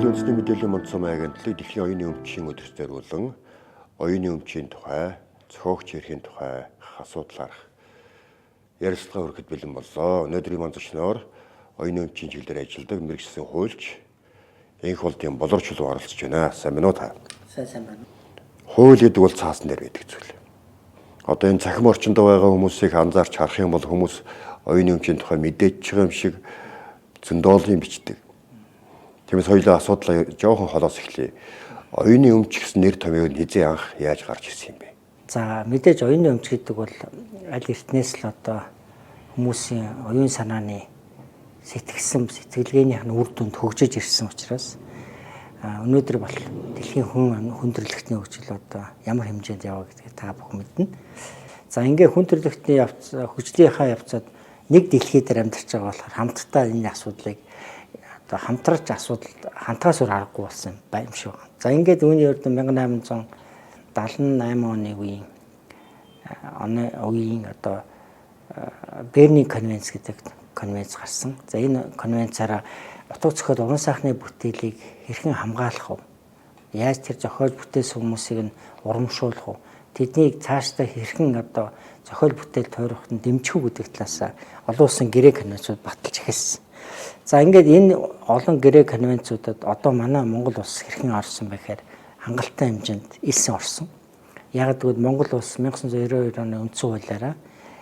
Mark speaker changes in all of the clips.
Speaker 1: Монголын үндэсний мэдээллийн Монцом агентлаг дэлхийн оюуны өмчийн өдөрт зориулан оюуны өмчийн тухай, зохиогч эрхийн тухай асуудлаарх ярилцлага өргөхөд бэлэн боллоо. Өнөөдрийн монцочноор оюуны өмчийн чиглэлээр ажилладаг мэргэжсэн хуульч Энх болдын болор чулуу оролцож байна. Сайн байна уу та?
Speaker 2: Сайн байна.
Speaker 1: Хууль гэдэг бол цаасан дээр байдаг зүйл. Одоо энэ цахим орчинд байгаа хүмүүсийг анзаарч харах юм бол хүмүүс оюуны өмчийн тухай мэдээж байгаа юм шиг зөндөөлөн бичдэг. Тиймээс хоёулаа асуудлаа жоохон холоос эхлэе. Оюуны өмч гэсэн нэр томьёо нь хэзээ анх яаж гарч ирсэн юм бэ?
Speaker 2: За, мэдээж оюуны өмч гэдэг бол аль эртнээс л одоо хүмүүсийн оюун санааны сэтгсэн сэтгэлгээнийх нь үр дүнд хөгжиж ирсэн учраас өнөөдөр бол дэлхийн хүн хүндрэлтний хөгжил одоо ямар хэмжээнд яваа гэдгийг та бүхэн мэднэ. За, ингээ хүн төрөлхтний явц хөгжлийнхаа явцад нэг дэлхий дээр амьдарч байгаа болохоор хамтдаа энэ асуудлыг одоо хамтраач асуудал хантаас өөр аргагүй болсон юм шиг байна. За, ингээд үүний өрд 1878 оны үеийн оны үеийн одоо Берний конвенц гэдэг конвенц гарсан. За, энэ конвенцаараа утга зохиол уран сайхны бүтээлийг хэрхэн хамгаалах вэ? Яаж тэр зохиол бүтээсэн хүмүүсийг нь урамшуулах вэ? Тэднийг цаашдаа хэрхэн одоо зохиол бүтээл тойроход нь дэмжих үү гэдэг талаас олон улсын гэрээ конвенцууд баталж эхэлсэн. За, ингээд энэ олон гэрээ конвенцуудад одоо манай Монгол улс хэрхэн орсон бэ гэхээр хангалттай хэмжээнд элсэн орсон. Яг гэвэл Монгол улс 1992 оны үндсэн хуулиараа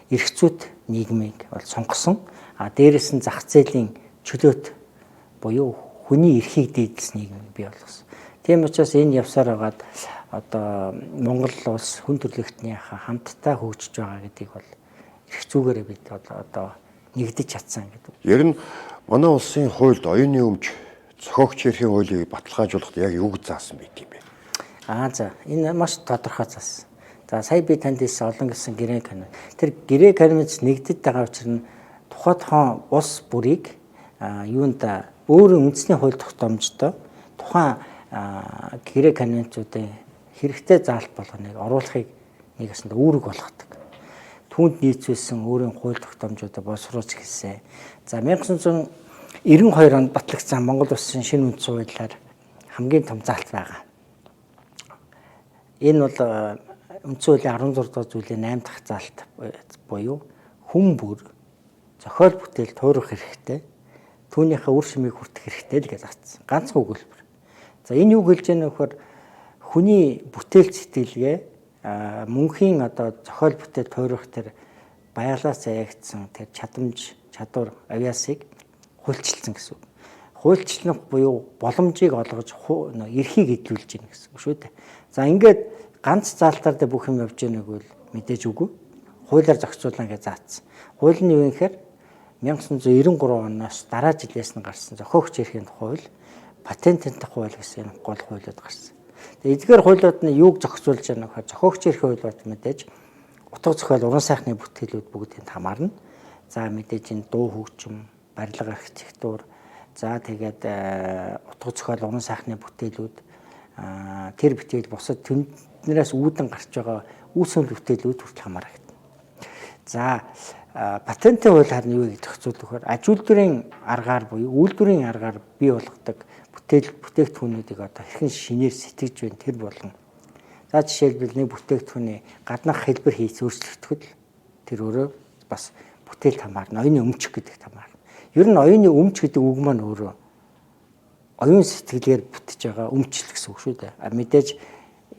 Speaker 2: эрх зүйт нийгмийг бол сонгосон. А дээрэс нь зах зээлийн чөлөөт буюу хүний эрхийг дээдэлсэн нийгмийг бий болгосон. Тийм учраас энэ явсаар байгаад одоо Монгол улс хүн төрөлхтний хамтдаа хөгжиж байгаа гэдгийг бол эрх зүйгээрээ бид одоо нэгдэж чадсан гэдэг.
Speaker 1: Ер нь манай улсын хуульд оюуны өмч зохиогч эрхийн хуулийг баталгаажуулахдаа яг юу гэж заасан байт юм бэ?
Speaker 2: Аа, за, энэ маш тодорхой заасан. За, сая би танд хэлсэн олон гэсэн гэрээ конвенц. Тэр гэрээ конвенц нэгдэд байгаа учир нь тухай тухайн улс бүрийг юунд өөрийн үндэсний хууль тогтоомжтой тухайн гэрээ конвенцуудын хэрэгтэй заалт болгоныг оруулахыг нэг гэсэнд үүрэг болгодог. Түүнд нийцүүлсэн өөрийн хууль тогтоомжуудаа боловсруулж эхэлсэн. За, 1992 онд батлагдсан Монгол улсын шинэ үндсэн хуулиар хамгийн том заалт байгаа. Энэ бол үндсэн хуулийн 16 дугаар зүйлийн 8 дахь заалт буюу хүн бүр зохиол бүтээл туурах хэрэгтэй. Түүнийхээ үр шимийг хүртэх хэрэгтэй л гэж заасан. Ганцхан өгүүлбэр. За, энэ юу хэлж байгаа нөхөр хүний бүтээл сэтгэлгээ мөнхийн одоо зохиол бүтээл туурах тэр байгалаас заягдсан тэр чадамж, чадвар, авиасыг хуульчилсан гэсэн үг. Хуульчлах буюу боломжийг олгож эрхийг эдлүүлж гин гэсэн үг шүү дээ. За, ингээд ганц заалтаар дээр бүх юм явж гэнэ гэвэл мэдээж үгүй. Хуулиар зохицуулна гэж заасан. Хууль нь юу юм гэхээр 1993 оноос дараа жилээс нь гарсан зохиогч эрхийн хууль, патентын хууль гэсэн энэ гол хуулиуд гарсан. Тэгээ эдгээр хуулиуд нь юуг зохицуулж байгаа нөхөр зохиогч эрхийн хууль бол мэдээж утга зохиол уран сайхны бүтээлүүд бүгдийг хамаарна. За, мэдээж энэ дуу хөгжим, барилга архитектур, за тэгээд утга зохиол уран сайхны бүтээлүүд, тэр бүтээл бусад тэнднээс үүдэн гарч байгаа үүсгэн бүтээлүүд хүртэл хамаарагдана. За, патентын хууль харин юу гэж зохицуулах вэ? Аж үйлдвэрийн аргаар буюу үйлдвэрийн аргаар бий болгодог бүтээл бүтээгдэхүүнүүдийг одоо хэрхэн шинээр сэтгэж байна тэр болгон. За, жишээлбэл нэг бүтээгдэхүүний гаднах хэлбэр хийц өөрчлөгдөхөд тэр өөрөө бас бүтээл хамаарна, оюуны өмч гэдэг хамаарна. Ер нь оюуны өмч гэдэг үг маань өөрөө оюун сэтгэлгээр бүтэж байгаа өмчлөл гэсэн үг шүү дээ. А мэдээж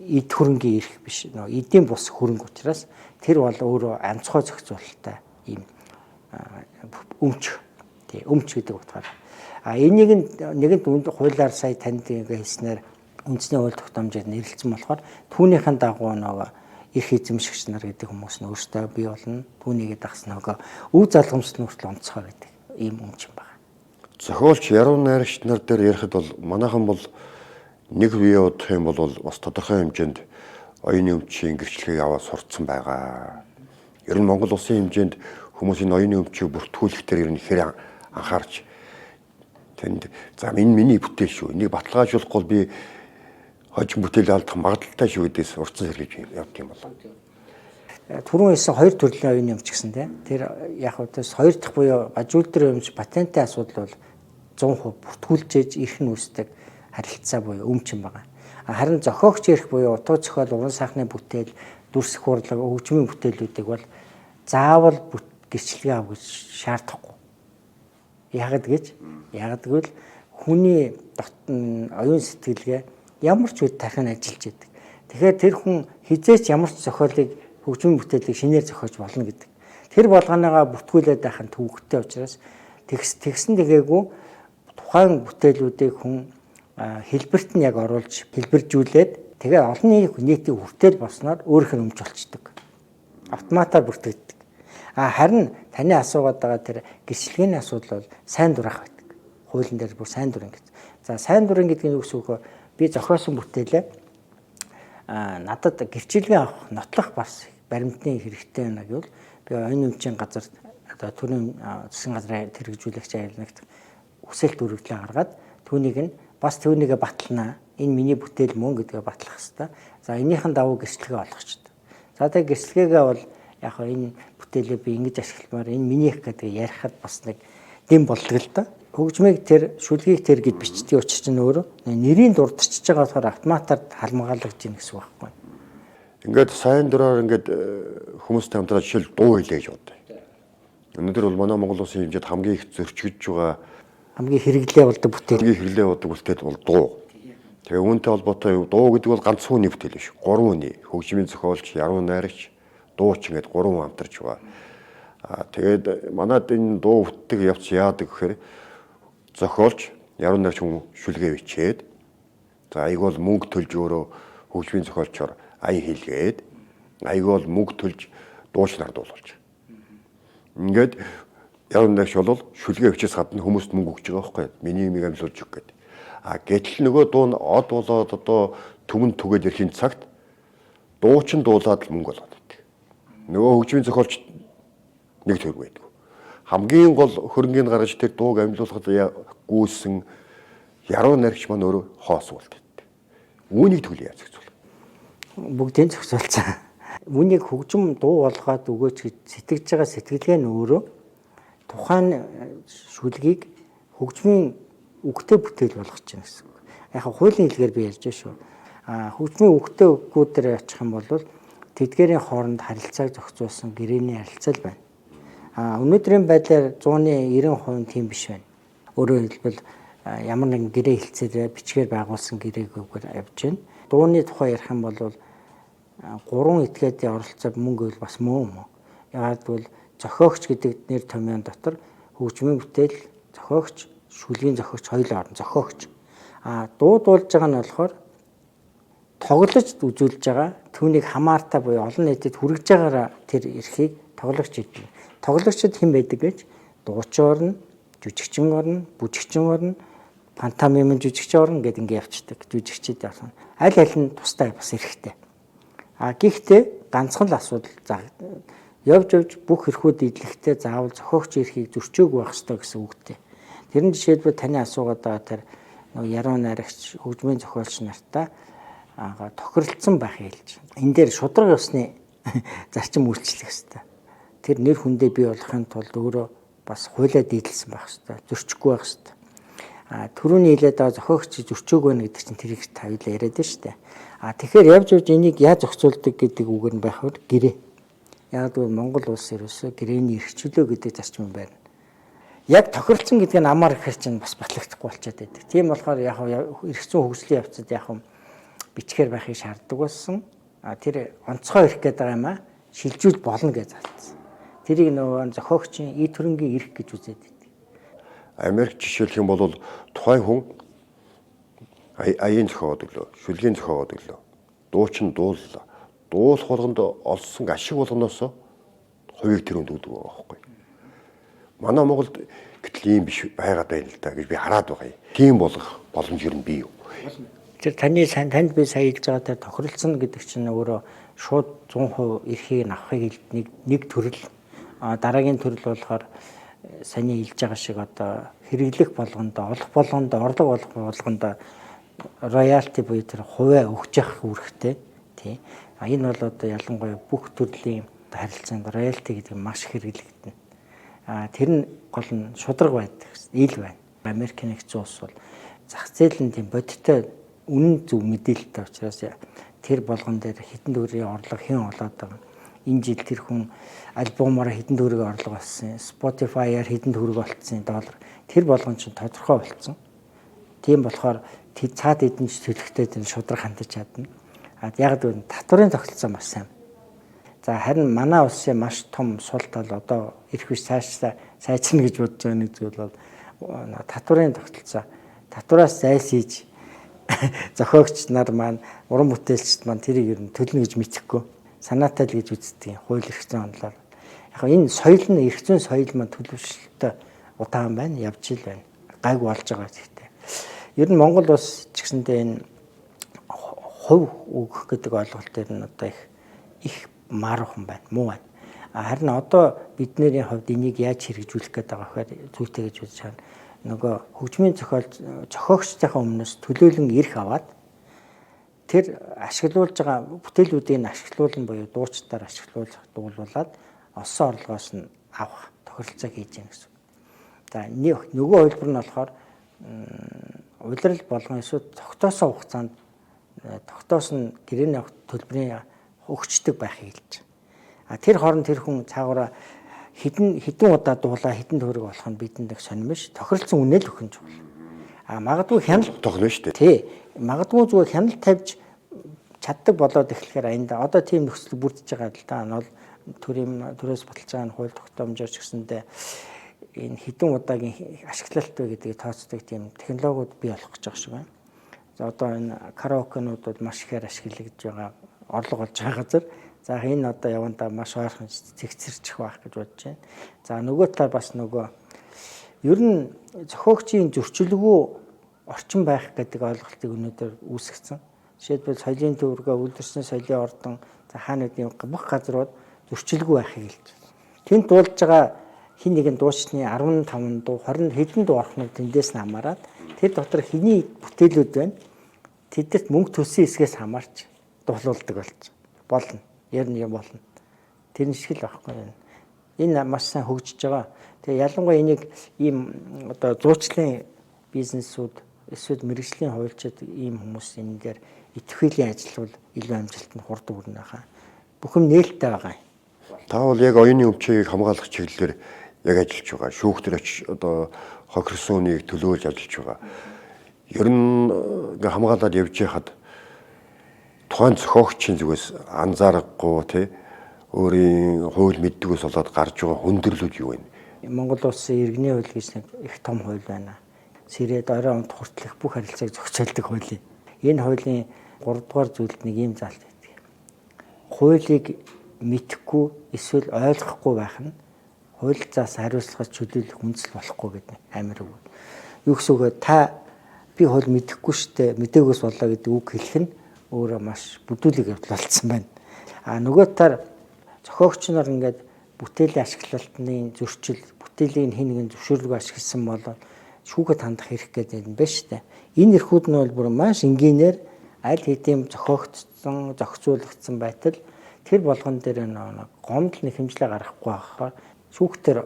Speaker 2: эд хөрөнгийн эрх биш. Нөгөө эдийн бус хөрөнгө учраас тэр бол өөрөө онцгой зохицуулалттай ийм өмч. Тий, өмч гэдэг утгаар. А энийг нэгэнт үнд хуулиар сая танд ингээ хэлснээр үндэсний хууль тогтоомжоор нэрлэлсэн болохоор түүнийхэн дагуу нөгөө эрх эзэмшигч нар гэдэг хүмүүс нь өөрсдөө бий болно. Түүнийгээ дагсан нөгөө өв залгамжлал нь хүртэл онцгой байдаг ийм өмч юм байна.
Speaker 1: Зохиолч, яруу найрагч нар дээр ярихад бол манайхан бол нэг үе удах юм бол бас тодорхой хэмжээнд оюуны өмчийн гэрчлэгийг аваад сурцсан байгаа. Ер нь Монгол улсын хэмжээнд хүмүүсийн оюуны өмчийг бүртгүүлэх дээр ер нь ихээр анхаарч тэнд за энэ миний бүтээл шүү. Энийг баталгаажуулахгүй би хожим бүтээл алдах магадлалтай шүү гэдээс урдсан сэргийж явдаг юм болоо.
Speaker 2: Түрүүн хэлсэн хоёр төрлийн оюуны өмч гэсэн тийм. Тэр яг үгээс хоёр дахь буюу аж үйлдвэрийн өмч, патентын асуудал бол 100% бүртгүүлжээж эрх нь үүсдэг. харилцаа буюу өмчин байгаа. Харин зохиогч эрх буюу утга зохиол, уран сайхны бүтээл, дүрс хурлаг, хөгжмийн бүтээлүүдийг бол заавал гэрчлэгээ ав гэж шаардахгүй. Ягд гэж ягд гэвэл хүний оюун сэтгэлгээ ямар ч үед тархин ажиллаж идэг. Тэгэхээр тэр хүн хизээч ямар ч зохиолыг хөгжмийн бүтээлийг шинээр зохиож болно гэдэг. Тэр болгоныгоо бүртгүүлээд байх нь төвөгтэй учраас тэгсэн тэгээгүй тухайн бүтээлүүдийг хүн хэлбэрт нь яг оруулж хэлбэржүүлээд тэгээ олон нийтийн хүртэл болсноор өөрөх нь өмч болчдөг. Автоматар бүртгэгддэг. А харин таны асуугаад байгаа тэр гэрчлэгээний асуудал бол сайн дурах байдаг. Хуулийн дээр бүр сайн дурын гэж. За сайн дурын гэдэг нь юу гэсэн үг вэ? Би зохиосон бүтээлээ надад гэрчлэгээ авах, нотлох бас баримтны хэрэгтэй байна гэвэл би оюун өмчийн газар одоо төрийн засгийн газрын хэрэгжүүлэгч аялнагт хүсэлт өргөдлөө гаргаад түүнийг нь бас түүнийгээ баталнаа. Энэ миний бүтээл мөн гэдгээ батлах хэвээр. За энийхэн дагуу гэрчлэгээ олгочтой. За тэгээ гэрчлэгээгээ бол яг хаа энэ бүтээлээ би ингэж ашигламаар энэ минийх гэдгээ ярихад бас нэг дэм болдог л да. Хөгжмийг тэр шүлгийг тэр гэж бичдэг учир чинь өөрөө нэрийн дурдчихж байгаа болохоор автоматар халмгаалгаж гин гэсэн үг байхгүй.
Speaker 1: Ингээд сайн дураар ингээд хүмүүстэй хамтраад жишээл дуу хийлээ гэж бодъё. Өнөөдөр бол манай Монгол улсын хэмжээд хамгийн их зөрчигдөж байгаа
Speaker 2: хамгийн хэрэглээ болдог бүтээл.
Speaker 1: Хамгийн хэрэглээ болдог бүтээл бол дуу. Тэгээ үүнтэй холбоотой дуу гэдэг бол ганц хүний бүтээл биш. Гурван хүний. Хөгжмийн зохиолч, яруу найрагч, дууч ингээд гурван хамтарч байгаа. Аа тэгээд манад энэ дуу бүтдэг явц яадаг гэхээр зохиолч, яруу найрагч хүн шүлгээ бичээд за аяг бол мөнгө төлж өөрөө хөгжмийн зохиолчоор ая хийлгээд аяг бол мөнгө төлж дууч нар дуулуулж. Ингээд яруу найрагч бол шүлгээ бичээс гадна хүмүүст мөнгө өгч байгаа байхгүй миний юмыг амьлуулж өг гэдэг. А гэтэл нөгөө дуу нь од болоод одоо түмэн түгээд ирэхин цагт дуучин дуулаад л мөнгө болоод байдаг. Нөгөө хөгжмийн зохиолч нэг төгрөг байдаг. Хамгийн гол хөрөнгийг гаргаж тэр дууг амьлуулахад гүйсэн яруу найрагч маань өөрөө хоос болд. Үүнийг төлөв яаж зохицуул?
Speaker 2: Бүгдийг зохицуулсан. Үүнийг хөгжим дуу болгоод өгөөч гэж сэтгэж байгаа сэтгэлгээ нь өөрөө тухайн шүлгийг хөгжмийн үгтэй бүтээл болгож байна гэсэн үг. Яг хуулийн хэлгээр би ярьж шүү. А хөгжмийн үгтэй үггүүдээр очих юм бол тэдгээрийн хооронд харилцааг зохицуулсан гэрээний харилцаа л байна. А өнөөдрийн байдлаар 190% тийм биш байна. Өөрөөр хэлбэл ямар нэгэн гэрээ хэлцээрээ бичгээр байгуулсан гэрээгүйгээр явж байна. Дууны тухай ярих юм бол гурван этгээдийн оролцоог мөнгө гэвэл бас муу юм уу? Яагаад гэвэл зохиогч гэдэг нэр томьёон дотор хөгжмийн бүтээл, зохиогч, шүлгийн зохиогч хоёулаа орно. Зохиогч. А дуу дуулж байгаа нь болохоор тоглож үзүүлж байгаа түүнийг хамаартай буюу олон нийтэд хүргэж байгаараа тэр эрхийг тоглогч гэдэг. Тоглогчид хэн байдаг гэж дуучин орно, жүжигчин орно, бүжигчин орно, пантомим жүжигч орно гэд ингэ явцдаг. Жүжигчид явсан. Аль аль нь тустай бас эрхтэй. А гэхдээ ганцхан л асуудал явж явж бүх эрхүүд идлэхтэй заавал зохиогч эрхийг зөрчөөгүй байх ёстой гэсэн үгтэй. Тэр нь жишээлбэл таны асуугаад байгаа тэр нөгөө яруу найрагч, хөгжмийн зохиолч нартаа тохиролцсон байхыг хэлж байна. Энэ дээр шударга ёсны зарчим үйлчлэх ёстой. Тэр нэр хүндээ бий болохын тулд өөрөө бас хуулиа дийдэлсэн байх ёстой, зөрчихгүй байх ёстой. А түрүүний хэлээд байгаа зохиогч зөрчөөгүй байна гэдэг чинь тэрийг тавилаа яриад байна шүү дээ. А тэгэхээр явж явж энийг яаж зохицуулдаг гэдэг үгээр нь байх бол гэрээ. Яг гэвэл Монгол улс ерөөсөө гэрээний эрхчлөө гэдэг зарчим байна. Яг тохиролцсон гэдэг нь амар гэхэр чинь бас батлагдахгүй болчиход байдаг. Тийм болохоор яг эрх зүйн хөгжлийн явцад яг бичгээр байхыг шаарддаг болсон. А тэр онцгой эрх гэдэг байгаа юм а шилжүүл болно гэж заасан. Тэрийг нөгөө зохиогчийн эд хөрөнгийн эрх гэж үзээд байдаг.
Speaker 1: Америк жишээлх юм бол тухайн хүн аяын зохиогоод өглөө, шүлгийн зохиогоод өглөө. Дуучин дууллаа. Дуулах болгонд олсон ашиг болгоноос хувийг тэр хүнд өгдөг байгаа байхгүй. Манай Монголд гэтэл ийм биш байгаад байна л да гэж би хараад байгаа юм. Тийм болох боломж ер нь бий юу?
Speaker 2: Тэр таны танд би сая хэлж байгаа тэр тохиролцсон гэдэг чинь өөрөө шууд 100% эрхийг нь авахыг нэг нэг төрөл, дараагийн төрөл болохоор саяны хэлж байгаа шиг одоо хэрэглэх болгонд, олох болгонд, орлого олох болгонд роялти буюу тэр хувиа өгч явах үүрэгтэй тий. А энэ бол одоо ялангуяа бүх төрлийн харилцаанд роялти гэдэг нь маш их хэрэглэгдэнэ. А тэр нь гол нь шударга байдаг, ил байна. Америкийн нэгдсэн улс бол Зах зээл нь тийм бодиттой үнэн зөв мэдээлэлтэй учраас тэр болгон дээр хэдэн төгрөгийн орлого хэн олоод байгаа. Энэ жил тэр хүн альбомоор хэдэн төгрөгийн орлого олсон, Spotify-аар хэдэн төгрөг олцсон доллар. Тэр болгон чинь тодорхой болцсон. Тийм болохоор цаад эдэн ч төлөхтэй тэр шудраг хандаж чадна. А яг гэвэл татварын тогтолцоо маш сайн. За харин манай улсын маш том сул тал одоо ирэх биш цаашдаа сайжирна гэж бодож байгаа нэг зүйл бол татварын тогтолцоо. Татвараас зайлсхийж зохиогч нар маань, уран бүтээлчд маань тэрийг ер нь төлнө гэж мэдэхгүй. Санаатай л гэж үздэг хууль эрх зүйн онолоор. Яг энэ соёл нь эрх зүйн соёл маань төлөвшөлтөй удаан байна, явж ил байна. Гайг болж байгаа гэхдээ. Ер нь Монгол улс ч гэсэндээ энэ хувь өгөх гэдэг ойлголт дээр нь одоо их маархан байна, муу байна. Харин одоо бидний хувьд энийг яаж хэрэгжүүлэх гээд байгаа гэхээр зүйтэй гэж үзэж байна. Нөгөө хөгжмийн зохиол зохиогчдынхаа өмнөөс төлөөлөн эрх аваад тэр ашиглуулж байгаа бүтээлүүдийг ашиглуулна буюу дуучдаар ашиглуулах, дуулуулад олсон орлогоос нь авах тохиролцоо хийж яах гэсэн. За нөгөө хувилбар нь болохоор улирал болгон эсвэл тогтоосон хугацаанд тогтоосон гэрээний төлбөрийн өгчдөг байхыг хэлж байгаа. А тэр хооронд тэр хүн цаагаараа хэдэн хэдэн удаа дуулаа хэдэн төгрөг болох нь бидэнд их сонирм биш. Тохиролцсон үнэ л өгөх нь чухал. А магадгүй хяналт
Speaker 1: тогно шүү дээ.
Speaker 2: Тий. Магадгүй зүгээр хяналт тавьж чаддаг болоод эхлэхээр энд одоо тийм нөхцөл бүрдэж байгаа л да. Бол төрийн төрөөс баталж байгаа нь хууль тогтоомжоор ч гэсэндээ энэ хэдэн удаагийн ашиглалт вэ гэдгийг тооцдог тийм технологиуд бий болох гэж байгаа шиг байна. За одоо энэ караокенууд бол маш ихээр ашиглагдж байгаа, орлого олж байгаа газар. За энэ одоо явандаа маш ойрхон цэгцэрчих байх гэж бодож байна. За нөгөө талаар бас нөгөө ер нь зохиогчийн зөрчилгүй орчин байх гэдэг ойлголтыг өнөөдөр үүсгэсэн. Жишээлбэл соёлын төвөргөө, үйлдвэрсэн соёлын ордон, за хаана нэгэн бүх газрууд зөрчилгүй байхыг хэлж байна. Тэнд дуулж байгаа хин нэгэн дуучны 15 дуу, 20 хэдэн дуу орох нь тэндээс нь хамаарат тэр дотор хэний бүтээлүүд байна. Тэдэрт мөнгө төлсөн хэсгээс хамаарч дуулуулдаг болж болно. Ер нь юм болно. Тэр нь шиг л байхгүй юм. Энэ маш сайн хөгжиж байгаа. Тэгээ ялангуяа энийг ийм одоо зуучлалын бизнесүүд эсвэл мэрэгжлийн хуульчид ийм хүмүүс энэ дээр идэвхжлийн ажиллавал илүү амжилтанд хурд хүрнэ хаа. Бүх юм нээлттэй байгаа юм.
Speaker 1: Та бол яг оюуны өмчийг хамгаалах чиглэлээр яг ажиллаж байгаа. Шүүхтэр очиж одоо хохирсон үнийг төлөөлж ажиллаж байгаа. Ер нь ингээ хамгаалаад явж байхад тухайн зохиогчийн зүгээс анзаарахгүй тий өөрийн хууль мэддгээс болоод гарч байгаа хүндрэлүүд юу вэ?
Speaker 2: Монгол улсын иргэний хууль гэж нэг их том хууль байна. Сэрээд орой онт хүртэлх бүх харилцааг зохицуулдаг хууль. Энэ хуулийн 3 дугаар зүйлд нэг ийм заалт байдаг. Хуулийг мэдэхгүй эсвэл ойлгохгүй байх нь хууль заас хариуцлагаас чөлөөлөх үндэслэл болохгүй гэдэг амар үг. Юу гэсэн үг вэ? Та би хууль мэдэхгүй штэ, мэдээгөөс боллоо гэдэг үг хэлэх нь өөрөө маш бүдүүлэг явдал болсон байна. А нөгөө талаар зохиогч нар ингээд бүтээлийн ашиглалтны зөрчил, бүтээлийн хэн нэгэн зөвшөөрлгүй ашигласан бол шүүхэд хандах хэрэг гэдэг юм байна штэ. Энэ эрхүүд нь бол бүр маш энгийнээр аль хэдийн зохиогдсон, зохицуулагдсан байтал тэр болгон дээр нэг гомдол нэхэмжлээ гаргахгүй байхаар шүүхтэр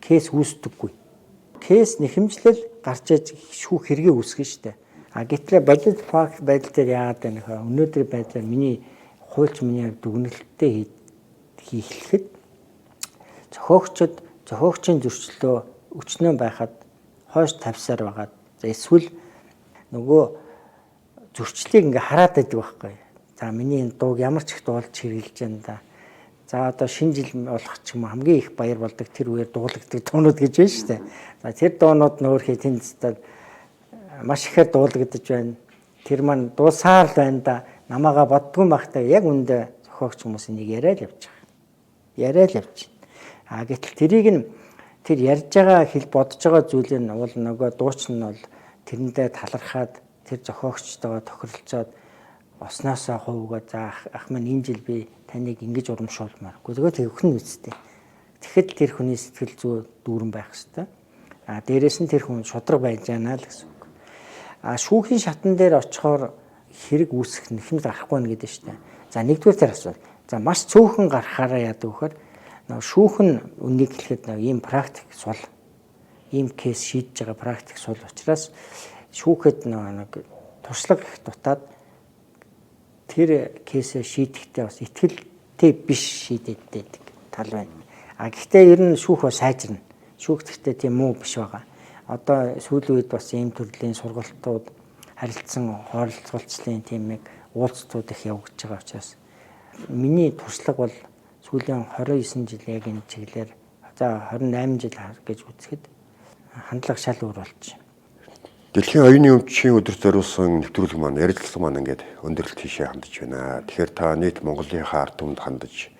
Speaker 2: кейс үүсдэггүй. Кейс нэхэмжлэл гарч иж шүүх хэрэгээ үүсгэн штэ. А гэтэл бодит факт байдал дээр яагаад байна вэ? Өнөөдрийн байдлаар миний хуульч миний хувьд дүгнэлттэй хийхлэхэд зохиогчид зохиогчийн зөрчлөө өчнөө байхад хойш тавьсаар байгаад за эсвэл нөгөө зөрчлийг ингээ хараад байдаг байхгүй. За миний энэ дууг ямар ч их дуулж хэрэглэж байна да. За одоо шинэ жил болох ч юм уу хамгийн их баяр болдог тэр үеэр дуулагддаг дуунууд гэж байна шүү дээ. За тэр дуунууд нөөрхий тэнд маш ихээр дуулагдаж байна. Тэр маань дуулсаар л байна да. Намаага боддгүй байхдаа яг үндэ зохиогч хүмүүс энийг яриа л явж байгаа. Яриа л явж байна. А гэтэл тэрийг нь тэр ярьж байгаа хэл бодож байгаа зүйлийг нь бол нөгөө дуучин нь бол тэрэндээ талархаад тэр зохиогчтойгоо тохиролцоод осноосоо хувьгаа за ах маань энэ жил би таныг ингэж урамшуулмаар. Гэхдээ тэгэх нь үсттэй. Тэгэхэд тэр хүний сэтгэл зүй дүүрэн байх хэвээр. А дээрэс нь тэр хүн шудраг байж байна л гэсэн үг. А шүүхийн шатан дээр очихоор хэрэг үүсэх нэхэмж гарахгүй нэ гэдэг шүү дээ. За нэгдүгээр тэр асуул. За маш цөөхөн гарахаараа яадаг вөхөр шүүхэн үнийг хэлэхэд нэг ийм практик сул ийм кейс шийдэж байгаа практик сул учраас Шүүхэд нэг туршлага их дутаад тэр case ээ шийдэхдээ бас итгэлтэй биш шийдээд байдаг тал байна. А гэхдээ ер нь шүүх бас сайжирна. Шүүх гэхдээ тийм муу биш байгаа. Одоо сүүлийн үед бас ийм төрлийн сургалтууд, харилцан хооролцуулцлын тийм нэг уулзтууд их явагдаж байгаа учраас миний туршлага бол сүүлийн 29 жил яг энэ чиглэлээр, за, 28 жил гэж үзэхэд хандлага шал өөр болж байна.
Speaker 1: Дэлхийн оюуны өмчийн өдөрт зориулсан нэвтрүүлэг маань, ярилцлага маань ингээд өндөрлөлт тийшээ хандаж байна. Тэгэхээр та нийт Монголынхаа ард түмэнд хандаж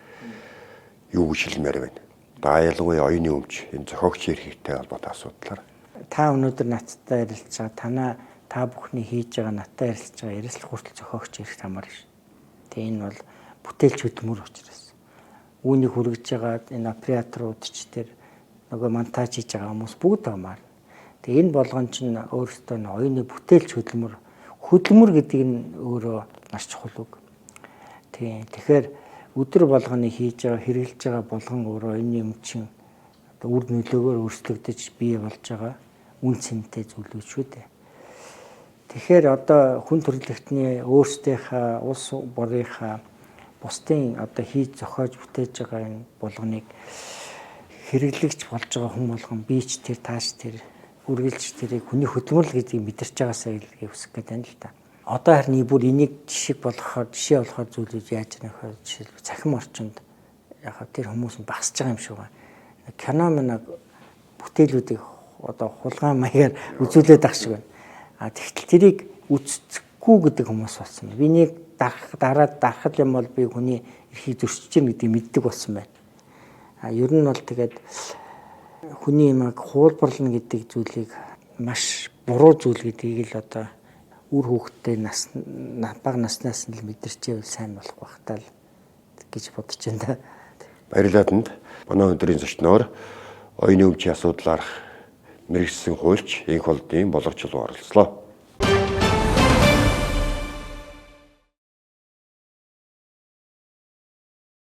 Speaker 1: юу гэж хэлмээр байна? Да, ялангуяа оюуны өмч, энэ зохиогчийн эрхтэй холбоотой асуудлаар.
Speaker 2: Та өнөөдөр надтай ярилцж байгаа, танаа та бүхний хийж байгаа, надтай ярилцж байгаа ярилцлага хүртэл зохиогч эрхт хамаарна ш. Тэгээ энэ бол бүтээлч хөдөлмөр учраас. Үүнийг хүргэж байгаа энэ операторууд ч, тэр нөгөө монтаж хийж байгаа хүмүүс бүгд хамаарна. Тэгээ энэ болгон чинь өөрөөсөө нь оюуны бүтээлч хөдөлмөр, хөдөлмөр гэдэг нь өөрөө маш чухал үг. Тийм. Тэгэхээр өдөр болгоны хийж байгаа, хэрэглэж байгаа болгон өөрөө оюуны өмчийн одоо үр нөлөөгөөр өөрчлөгдөж бий болж байгаа үн цэнтэй зүйлүүд шүү дээ. Тэгэхээр одоо хүн төрөлхтний өөрсдийнхээ, улс бүрийнхаа, бусдын одоо хийж, зохиож бүтээж байгаа энэ болгоныг хэрэглэгч болж байгаа хүн болгон, би ч тэр, тааш тэр, үргэлж тэрийг хүний хөдөлмөр гэдгийг мэдэрч байгаасаа гэж хүсэх гээд байна л да. Одоо харин бүр энийг жишг болгохоор, жишээ болохоор зүйлүүд яаж нөхөр, жишээлбэл, цахим орчинд яг тэр хүмүүс нь багасж байгаа юм шиг байна. Кино мэнэг бүтээлүүдийг одоо хулгайн маягаар үзүүлээд ах шиг байна. А тэгтэл тэрийг үзэхгүй гэдэг хүмүүс болсон. Би нэг дарах, дараад дарах юм бол би хүний эрхийг зөрчиж гин гэдгийг мэддэг болсон байна. А ер нь бол тэгээд хүний юмыг хуулбарлана гэдэг зүйлийг маш буруу зүйл гэдгийг л одоо үр хүүхдтэй нас бага наснаас нь л мэдэрчээвэл сайн болох байх таа л гэж бодож байна да.
Speaker 1: Баярлалаа танд. Манай өндрийн зочноор оюуны өмчийн асуудлаарх мэргэжсэн хуульч Энх болдын боловч оролцлоо.